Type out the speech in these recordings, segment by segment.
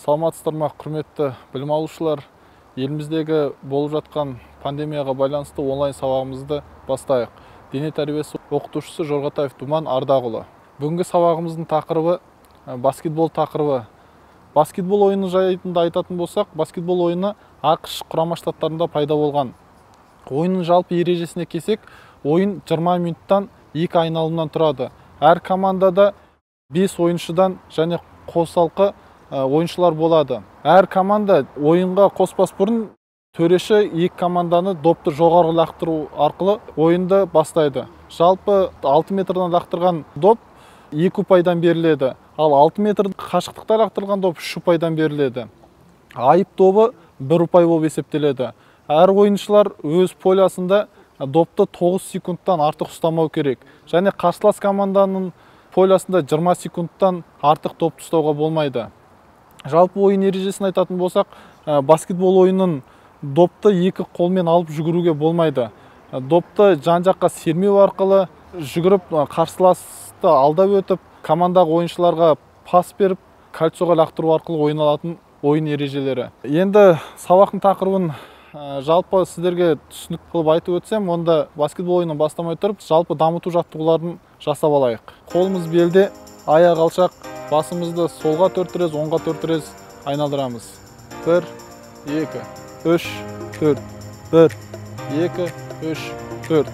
Саламатсыздар ма, құрметті білім алушылар? Еліміздегі болып жатқан пандемияға байланысты онлайн сабағымызды бастайық. Дене тәрбиесі оқытушысы Жорғатаев Думан Ардағұлы. Бүгінгі сабағымыздың тақырыбы баскетбол тақырыбы. Баскетбол ойыны жайында айтатын болсақ, баскетбол ойыны АҚШ Құрама Штаттарында пайда болған. Ойынның жалпы ережесіне келсек, ойын 20 минуттан 2 айналымнан тұрады. Әр командада 5 ойыншыдан және қосалқы ойыншылар болады. Әр команда ойынға қоспас бұрын төреші екі команданы допты жоғары лақтыру арқылы ойынды бастайды. Жалпы 6 метрден лақтырған доп 2 ұпайдан беріледі. Ал 6 метр қашықтықта лақтырған доп 3 ұпайдан беріледі. Айып добы 1 ұпай болып есептеледі. Әр ойыншылар өз полясында допты 9 секундтан артық ұстамау керек. Және қарсылас команданың полясында 20 секундтан артық допты ұстауға болмайды. Жалпы ойын ережесін айтатын болсақ, баскетбол ойынын допты екі қолмен алып жүгіруге болмайды. Допты жан-жаққа сермеу арқылы жүгіріп, қарсыласты алдап өтіп, командағы ойыншыларға пас беріп, кольцоға лақтыру арқылы ойналатын ойын ережелері. Енді сабақтың тақырыбын жалпы сіздерге түсінік қылып айтып өтсем, онда баскетбол ойынын бастамай тұрып, жалпы дамыту жаттығуларын жасап алайық. Қолымыз белде, аяқ алшақ, басымызды солға 4 рет, оңға 4 рет айналдырамыз. 1, 2, 3, 4. 1, 2, 3, 4.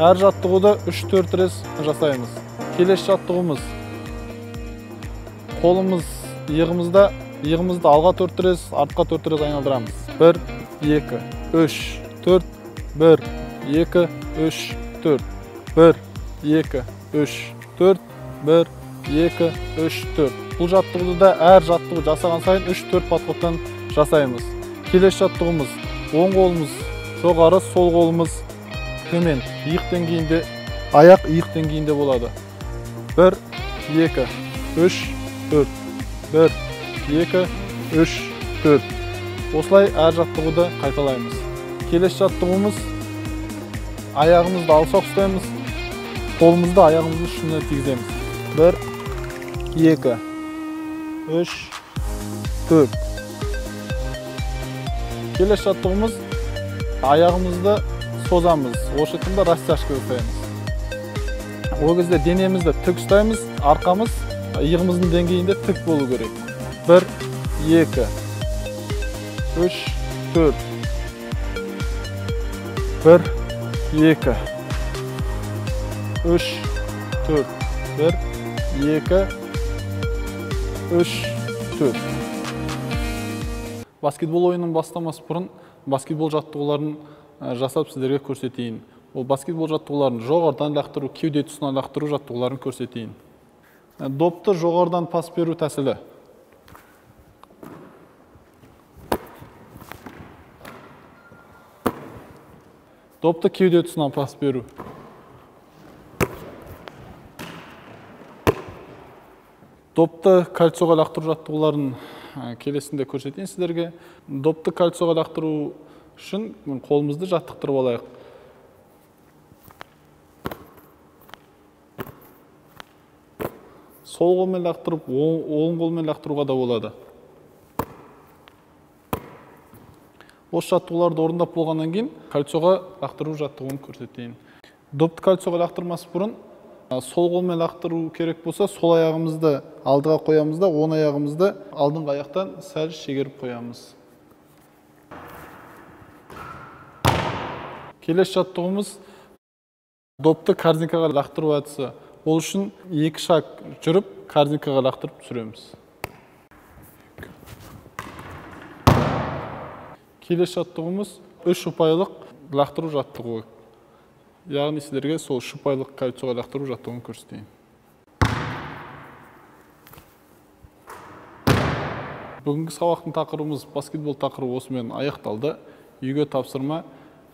Әр жаттығуды 3-4 рет жасаймыз. Келесі жаттығумыз. Қолымыз иығымызда, иығымызды алға 4 рет, артқа 4 рет айналдырамыз. 1, 2, 3, 4. 1, 2, 3, 4. 1, 2, 3, 4. 1, 2, 3, 4. Бұл жаттығуды да әр жаттығу жасаған сайын 3-4 подходтан жасаймыз. Келесі жаттығумыз оң қолымыз жоғары, сол қолымыз төмен. Иық деңгейінде, аяқ иық деңгейінде болады. 1, 2, 3, 4. 1, 2, 3, 4. Осылай әр жаттығуды қайталаймыз. Келесі жаттығумыз аяғымызды алшақ ұстаймыз, қолымызды аяғымыздың үстіне тигіземіз. 1, 2, 3, 4. Келесі жаттығумыз аяғымызды созамыз. Орысша айтқанда растяжка жасаймыз. Ол кезде денемізді тік ұстаймыз, арқамыз иығымыздың деңгейінде тік болу керек. 1, 2, 3, 4. 1, 2, 3, 4. 1, 2, 3, 4. Баскетбол ойынын бастамас бұрын баскетбол жаттығуларын жасап сіздерге көрсетейін. Ол баскетбол жаттығуларын жоғарыдан лақтыру, кеуде тұсынан лақтыру жаттығуларын көрсетейін. Допты жоғарыдан пас беру тәсілі. Допты кеуде тұсынан пас беру. Допты кольцоға лақтыру жаттығуларын келесінде көрсетейін сіздерге. Допты кольцоға лақтыру үшін қолымызды жаттықтырып алайық. Сол қолмен лақтырып, оң қолмен лақтыруға да болады. Осы жаттығуларды орындап болғаннан кейін кольцоға лақтыру жаттығуын көрсетейін. Допты кольцоға лақтырмас бұрын сол қолмен лақтыру керек болса, сол аяғымызды алдыға қоямыз да, оң аяғымызды алдыңғы аяқтан сәл шегеріп қоямыз. Келесі жаттығумыз допты корзинкаға лақтыру әдісі. Ол үшін 2 шаг жүріп, корзинкаға лақтырып түсіреміз. Келесі жаттығумыз 3 ұпайлық лақтыру жаттығуы. Яғни сіздерге сол 3 ұпайлық кольцоға лақтыру жаттығуын көрсетейін. Бүгінгі сабақтың тақырыбымыз баскетбол тақырыбы осымен аяқталды. Үйге тапсырма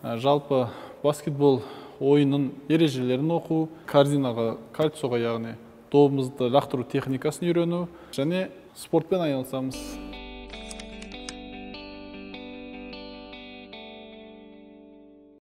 жалпы баскетбол ойынның ережелерін оқу, корзинаға, кольцоға, яғни добымызды лақтыру техникасын үйрену және спортпен айналысамыз.